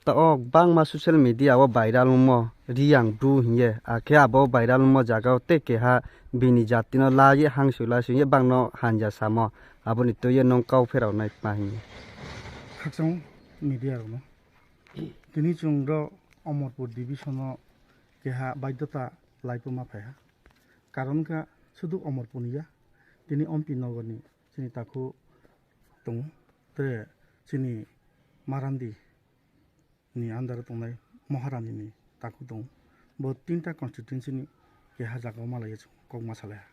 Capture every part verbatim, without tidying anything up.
Taoh wo gbangma social media wo viral ongmo, Reang Bru hing ye, akhe abo viral ongmo zaga wo tei keha bini jati no la ye hangso la sing ye bang no hanja samo, abo ni tui ye nung kau pherao nai tma hing ye. Khakchang media rao no. Tini chung ro Omorpur division no keha baidyota laipoma phai ha. Karon kha sudu Omorpur ni ya, tini Ompi Nogor ni chini takhu tong, tre chini Marandi ni under wo tongnai Maharani ni takhu tong. Bo tinta constituency ni keha zaga wo malai ye chung kau ma salai ha.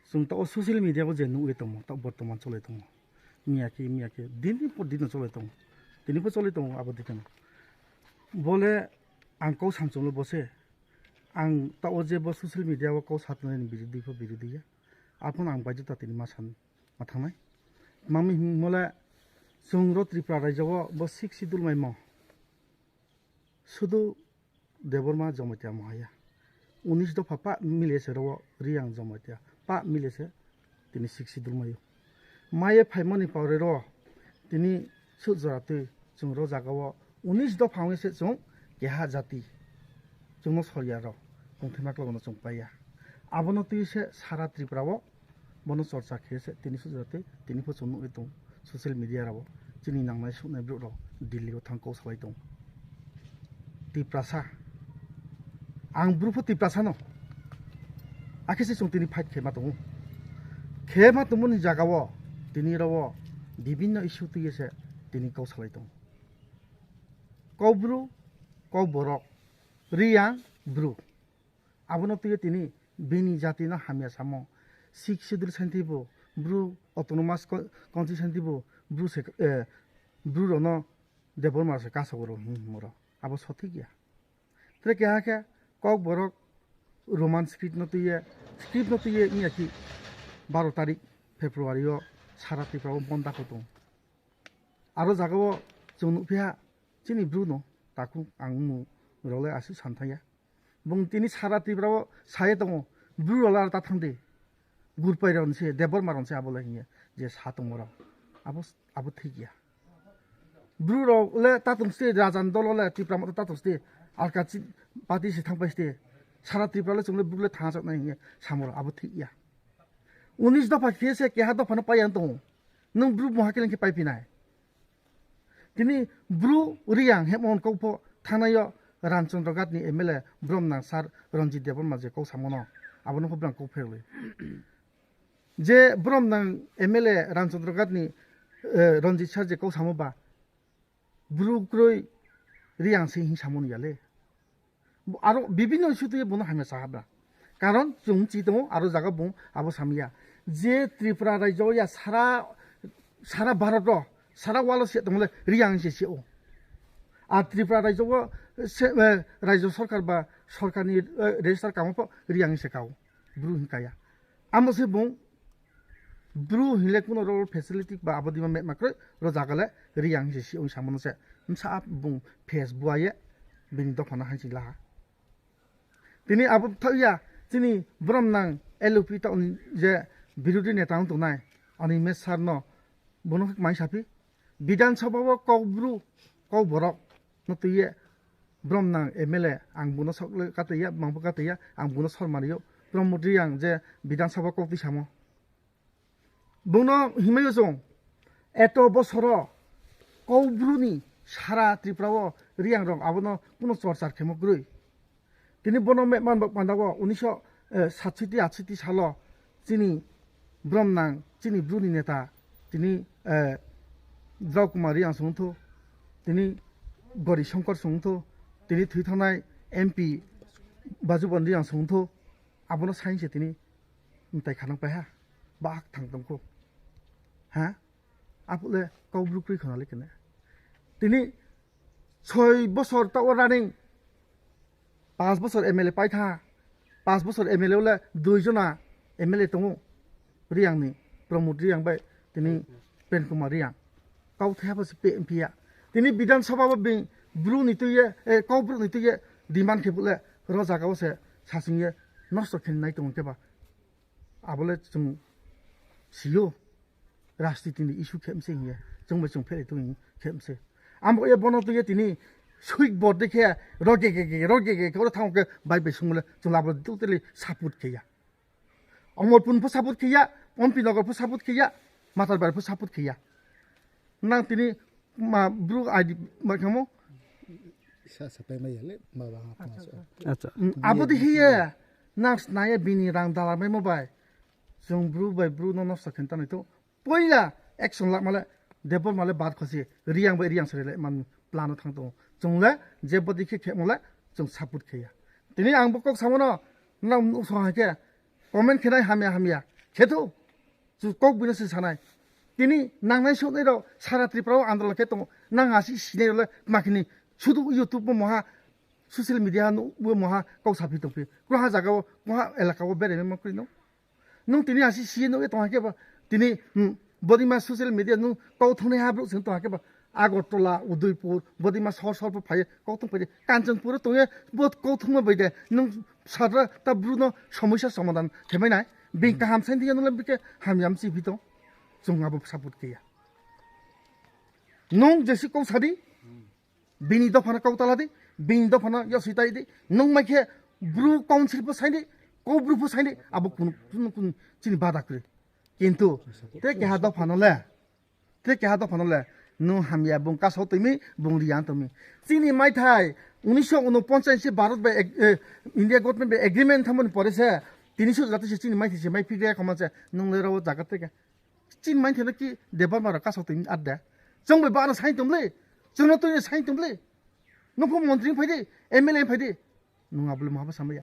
Chung taoh wo social media wo je nuh ye tongmo, taoh bortoman cholai tongmo. Miya khe, miya khe, din din por din no cholai tong ou. Tini pho cholai tong ou, abo dei khe no. Bo le ang kau samchung le bo se. Ang taoh wo je bo social media wo kau sa tongnai ni birodi pho birodi ya. Arphuh no ang baidota tini ma san ma thanng nai. Tma mi hingmo le chung ro Tripura raijo wo bo Sixth Schedule maimo. Sudu Debbarma Jamatia mo ha ya. Unis dopha pah mile se ro wo Reang Jamatia pah mile se tini Sixth Schedule mai ou. Mai ye phaimo ni pore ro tini suh jora tui chung ro zaga wo unis dopha ong ye se chung keha jati chung no sor ya rao tongthaima klau no chung pai ya. Abo no tui se sara Tripura wo bo no chorcha khe se tini suh jora tui tini pho chung nuh ye tong social media rao wo chini nangnai suhnai brouh rao Delhi wo thanng kau salai tong. Tiprasa. Ang Bru pho Tiprasa no. Akhe se chung tini fight khe ma tong ou. Khe ma tongmo ni zaga wo tini ro wo bibinno issue tui ye se tini kau salai tong. Kau Bru, kau Borok, Reang, Bru. Abo no tui ye tini bini jati no hamya samo. Sixth Schedule sainthi bo, Bru autonomous co-, council sainthi bo, Bru se, eh, Bru rao no Debbarma se kasogo rao hing hingmo rao. Abo sothik ya. Tre keha khe Kokborok Roman script no tui ye, script no tui ye ong ya khe baro tarik February wo sara Tripura wo bon dakho tong. Aro zaga wo chung nuhphi ha, chini Bru no takhu ang mung rao le asuh san thanng ya. Bung tini sara Tripura wo sa ye tong ou, Bru rao le aro ta thanng di. Gurpai rao ni se, Debbarma rao ni se abo le hing ye je sa tongmo rao. Abo, abo thik ya. Bru rao le ta tong sdi, raja ni dol wo le Tipra Motha ta tong sdi, alka chi-, party se thanngpai sdi. Sara Tripura le chung le Bru le thanng achouh nai hing ye samo rao, abo thik ya. Unis dopha khe se keha dopha no pai ya tong ou. Nung Bru mungha khe le khe paiphi nai. Tini Bru Reang hemo kau pho thanngnai yo Ramchandra Ghat ni M L A Bromnang sir Ranjit Debbarma je kau samo no, abo no pho brang kau pherloi. Je Bromnang M L A Ramchandra Ghat ni, eh, Ranjit sir je kau samo ba, Bru kroi Reang se hing samo ni ya le. Aro bibinno issue tui ye bung no hamya sa ha bra. Karon chung chi tong ou, aro zaga bung abo sami ya. Je Tripura raijo ya sara, sara Bharot wo, sara world wo se tongmo le Reang se se ou. Ar Tripura raijo wo se, eh, raijo sorkar ba sorkar ni, eh, register kamo pho Reang se ka ou. Bru hing ka ya. Amo se bung Bru hing le kuno ro facility ba abo dima metma kroi, ro zaga le Reang se si ong samo no se. Bsa bung face bua ye bini dopha no hangsi la ha. Tini abo thaoh ya, chini Bromnang L O P taoh ni je birodhi neta ong tongnai, Animesh sir no, bung no khe kmai saphi. Bidhan Sabha wo Kokbru, Kokborok no tui ye, Bromnang M L A, ang bung no sok le katoi ya, bang pho katoi ya, ang bung no sormani ou. Pramod Reang je Bidhan Sabha kau tui samo. Bung no hingmai yo chung, eto bosor wo Kokbru ni sara Tripura wo Reang rao abo no kuno chorcha khemo kroi. Tini bono metman bo panda wo unisho, eh, satsiti atsiti sal wo chini Bromnang, chini Bru ni neta, tini, eh, Drao Kumar Reang song thou, tini Gori Shankar song thou, tini thoi thanngnai M P Bajuban Reang song thou, abo no saing se tini mtai khanang pai ha, ba kthang tong khou. Ha? Aphuh le Kokbru kroi khona le kene. Tini soi bosor taoh wo running, panch bosor M L A pai tha, panch bosor M L A wo le dui jona M L A tong ou, Reang ni, Pramod Reang bai tini Prem Kumar Reang. Kauthai ha pho se pe phi ya. Tini Bidhan Sabha wo bini Bru ni tui ye, eh, Kokbru ni tui ye demand khe phuh le, ro zaga wo se sasing ye nosto khe nai tong khe ba. Abo le chung si ou, rajniti ni issue khe mse hing ye, chung bai chung phelai tong khe mse. Abo ye bono tui ye tini Sui bor dei khe, roge ge ge, roge ge khe, oro thanng khe bai bai sungmo le, chung labo totally support khe ya. Omorpur pho support khe ya, Ompi Nagar pho support khe ya, Mathar Bari pho support khe ya. Nang tini ma Bru I D ma khamo? Sa sapai mai ya le, ma ba ha pha so. Acha. Abo dei khe ye, nang snai ye bini rang dala maimo bai. Chung Bru bai Bru no nosto khe tanai tong. Poila action lama le, Debbarma le bar khosi, Reang bai Reang sari le man plan no thanng tong. Chung le, je body khe khemo le, chung support khe ya. Tini ang bo kok samo no, nang nuhsong ha khe, comment khe nai hamya hamya. Khe thou, chung kok bini se sanai. Tini nangnai souhnai rao, sara Tripura wo andolon khe tong, nang asi sinai rao le, ma khe ni, sudu YouTube wo moha, social media no wo moha, kok saphi tongphi. Koha zaga wo, koha elaka wo berai ma kroi no. Nung tini asi si nuh ye tong ha khe ba, tini, hmm, bodima social media nung kau thungnai ha brouh se tong ha khe ba, Agartala, Udaipur, bodima sor sor pho phai ye kau thung phai di. Kanchanpur wo tong ye bo kau thungma bai de, nung sadra ta Bru no somosa somadan khe mai nai. Bini kaham saing di ya nung le bikhe hamya mchi phi tong. Chung abo support khe ya. Nung jesi kau sa di, bini dopha no kau tala di, bini dopha no yasi tai di, nung mai khe Bru council pho saing di, kau Bru pho saing di, abo kunu, kunu, kunu chini bada kroi. Kintu, tre keha dopha no le, tre keha dopha no le, nung hamya bung kasao tong mi, bung Reang tong mi. Chini maithai, উনিশশো ঊনপঞ্চাশ se Bharat bai ag-, eh, India government bai agreement thanngmo ni pore se, tini suh jati se chini maithai se maiphi ya khoma se, nung le rao zaga tre khe. Chini maithai no ki Debbarma rao kasao tong mi ar de. Chung bai ba no saing tong le, chung no tui no saing tong le. Nung pho montri phai di, M L A phai di. Nung abo le maha bo samai ya.